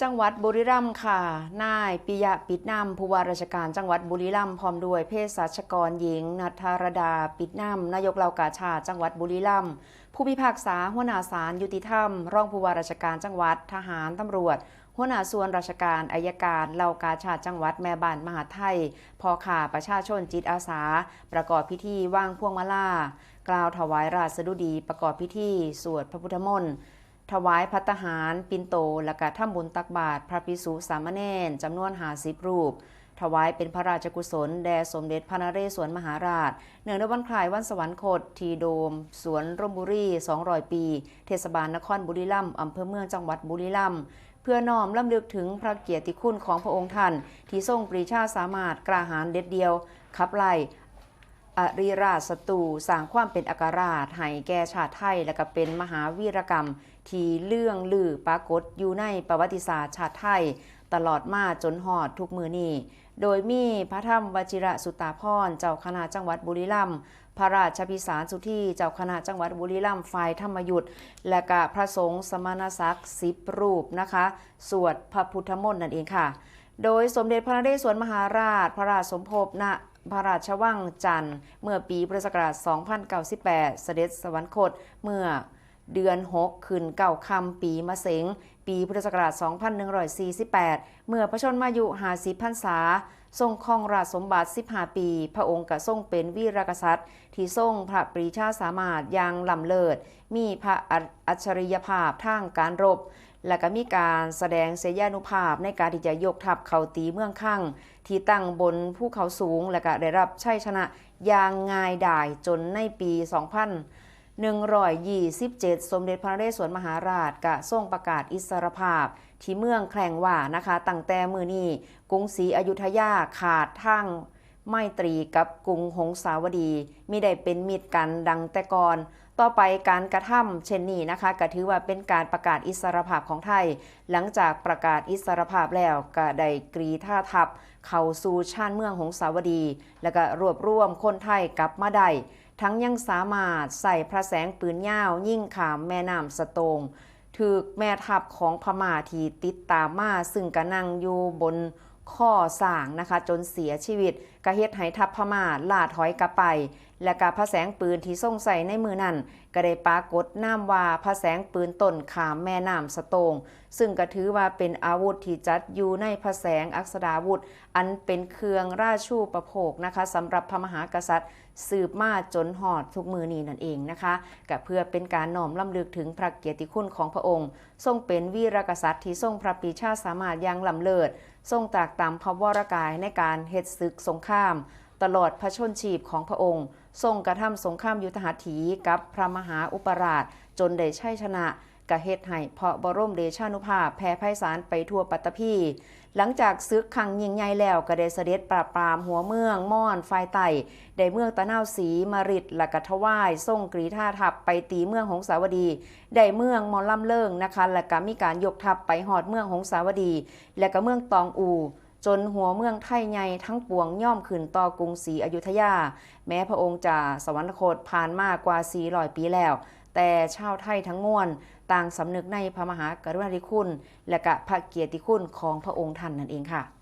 ຈັງຫວັດບຸຣີຣຳ ຄ່າ ນາຍ ປິຍະ ປິດນຳ ຜູ້ວ່າລາຊະການຈັງຫວັດບຸຣີຣຳ ພ້ອມດ້ວຍເພສັດຊະກອນຍິງ ນັດທະຣະດາ ປິດນຳ ນາຍົກເຫຼົ່າກາຊາດຈັງຫວັດບຸຣີຣຳ, ຜູ້ພິພາກສາ, ຫົວໜ້າສານຍຸຕິທຳ, ຮອງຜູ້ວ່າລາຊະການຈັງຫວັດ, ທະຫານ, ຕຳຫຼວດ, ຫົວໜ້າສ່ວນລາຊະການ, ອັຍການ, ເຫຼົ່າກາຊາດຈັງຫວັດ, ແມ່ບ້ານມະຫາດໄທ, ພໍ່ຄ້າ, ປະຊາຊົນຈິດອາສາ ປະກອບພິທີວາງພວງມາລາ, ກ່າວຖວາຍລາຊະດຸດີ, ປະກອບພິທີສວດພະພຸດທະມົນ, ຖວາຍພັດຕາຫານປິນໂຕ ແລະກະທຳບຸນຕັກບາດພະພິກຂຸສາມະເນນຈຳນວນຫ້າສິບຮູບ, ຖວາຍເປັນພະລາຊະກຸສົນແດ່ສົມເດັດພະນະເຣສວນມະຫາລາດ ເນື່ອງໃນວັນຄ້າຍວັນສະຫວັນຄົດ ທີ່ໂດມສວນລົມບຸຣີສອງຮ້ອຍປີ ເທດສະບານນະຄອນບຸຣີລຳ ອຳເພີເມືອງ ຈັງຫວັດບຸຣີລຳ ເພື່ອນ້ອມລຳລຶກເຖິງພະກຽດຕິຄຸນຂອງພະອົງທ່ານ ທີ່ຊົງປຣີຊາສາມາດ ກ້າຫານເດັດດ່ຽວ ຂັບໄລ່ ອະລິລາດສັດຕູ ສ້າງຄວາມເປັນເອກະລາດໃຫ້ແກ່ຊາດໄທ ແລະກະເປັນມະຫາວີລະກຳທີ່ເລື່ອງລືປາກົດຢູ່ໃນປະຫວັດຕິສາດຊາດໄທ ຕະຫຼອດມາຈົນຮອດທຸກມື້ນີ້, ໂດຍມີພະທຳວະຊິລະສຸດຕາພອນ ເຈົ້າຄະນະຈັງຫວັດບຸຣີລຳ, ພະລາຊະພິສານສຸທີ ເຈົ້າຄະນະຈັງຫວັດບຸຣີລຳ ຝ່າຍທຳມະຍຸດ ແລະກະພະສົງສະມະນະສັກສິບຮູບນະຄະ ສວດພະພຸດທະມົນນັ້ນເອງຄ່ະ. ໂດຍສົມເດັດພະນະເຣສວນມະຫາລາດ ພະລາຊສົມພົບ ນະ ພະລາຊວັງຈັນ ເມື່ອປີພຸດທະສັກລາດສອງພັນເກົ້າສິບແປດ ສະເດັດສະຫວັນຄົດເມື່ອເດືອນຫົກ ຂຶ້ນເກົ້າຄ່ຳ ປີມະເສັງ ປີພຸດທະສັກລາດສອງພັນໜຶ່ງຮ້ອຍສີ່ສິບແປດ ເມື່ອພະຊົນມາຍຸຫ້າສິບພັນສາ, ຊົງຄອງລາຊສົມບັດສິບຫ້າປີ, ພະອົງກະຊົງເປັນວີລະກະສັດທີ່ຊົງພະປຣີຊາສາມາດຢ່າງລ້ຳເລີດ, ມີພະອັດ ອັດສະລິຍະພາບທາງການລົບ ແລະກະມີການສະແດງໄຊຍານຸພາບໃນການທີ່ຈະຍົກທັບເຂົ້າຕີເມືອງຄັງ ທີ່ຕັ້ງບົນພູເຂົາສູງ ແລະກະໄດ້ຮັບໄຊຊະນະຢ່າງງ່າຍດາຍ ຈົນໃນປີສອງພັນໜຶ່ງຮ້ອຍຊາວເຈັດ ສົມເດັດພະນະເຣສວນມະຫາລາດກະຊົງປະກາດອິດສະລະພາບທີ່ເມືອງແຂວງວານະຄະ. ຕັ້ງແຕ່ມື້ນີ້ ກຸງສີອະຍຸທະຍາຂາດທາງ ໄມຕີກັບກຸງຫົງສາວະດີ ມິໄດ້ເປັນມິດກັນດັ່ງແຕ່ກ່ອນ. ຕໍ່ໄປການກະທຳເຊັ່ນນີ້ນະຄະ ກະຖືວ່າເປັນການປະກາດອິດສະລະພາບຂອງໄທ. ຫຼັງຈາກປະກາດອິດສະລະພາບແລ້ວ ກະໄດ້ກຣີທາທັບເຂົ້າສູ່ຊານເມືອງຫົງສາວະດີ ແລະກະລວບລວມຄົນໄທກັບມາໄດ້, ທັງຍັງສາມາດໃຊ້ພະແສງປືນຍາວຍິງຂ້າມແມ່ນ້ຳສະໂຕງ ຖືກແມ່ທັບຂອງພະມ້າທີ່ຕິດຕາມມາ ຊຶ່ງກະນັ່ງຢູ່ບົນຄໍຊ້າງນະຄະ ຈົນເສຍຊີວິດ, ກະເຮັດໃຫ້ທັບພະມ້າລ່າຖອຍກັບໄປ ແລະກະພະແສງປືນທີ່ຊົງໃຊ້ໃນມື້ນັ້ນ ກະໄດ້ປາກົດນາມວ່າພະແສງປືນຕົ້ນຂ້າມແມ່ນ້ຳສະໂຕງ, ຊຶ່ງກະຖືວ່າເປັນອາວຸດທີ່ຈັດຢູ່ໃນພະແສງອັກສະດາວຸດ ອັນເປັນເຄື່ອງລາຊູປະໂພກນະຄະ ສຳລັບພະມະຫາກະສັດ ສືບມາຈົນຮອດທຸກມື້ນີ້ນັ້ນເອງນະຄະ. ກະເພື່ອເປັນການນ້ອມລຳລຶກເຖິງພະກຽດຕິຄຸນຂອງພະອົງ, ຊົງເປັນວີລະກະສັດທີ່ຊົງພະປີຊາສາມາດຢ່າງລ້ຳເລີດ, ຊົງຕາກຕຳພະວໍລະກາຍໃນການເຮັດສຶກສົງຄາມ ຕະຫຼອດພະຊົນຊີບຂອງພະອົງ, ຊົງກະທຳສົງຄາມຍຸດທະຫັດຖີກັບພະມະຫາອຸປະລາດ ຈົນໄດ້ໄຊຊະນະ, ກະເຮັດໃຫ້ພະບໍລົມເດຊານຸພາບແຜ່ໄພສານໄປທົ່ວປັດຕະພີ. ຫຼັງຈາກສຶກຄັ້ງຍິ່ງໃຫຍ່ແລ້ວ ກະໄດ້ສະເດັດປາບປາມຫົວເມືອງມອນຝ່າຍໃຕ້ ໄດ້ເມືອງຕະນາວສີມາຣິດ ແລະກະຖວາຍຊົງກຣີທາທັບໄປຕີເມືອງຫົງສາວະດີ ໄດ້ເມືອງມອນລຳເລີງນະຄະ ແລະກະມີການຍົກທັບໄປຮອດເມືອງຫົງສາວະດີ ແລະກະເມືອງຕອງອູ ຈົນຫົວເມືອງໄທໃຫຍ່ທັງປວງຍອມຂຶ້ນຕໍ່ກຸງສີອະຍຸທະຍາ. ແມ້ພະອົງຈະສະຫວັນນະຄົດຜ່ານມາກວ່າສີ່ຮ້ອຍປີແລ້ວ, ແຕ່ຊາວໄທທັງມວນຕ່າງສຳນຶກໃນພະມະຫາກະລຸນາທິຄຸນ ແລະກະພະກຽດຕິຄຸນຂອງພະອົງທ່ານນັ້ນເອງຄ່ະ.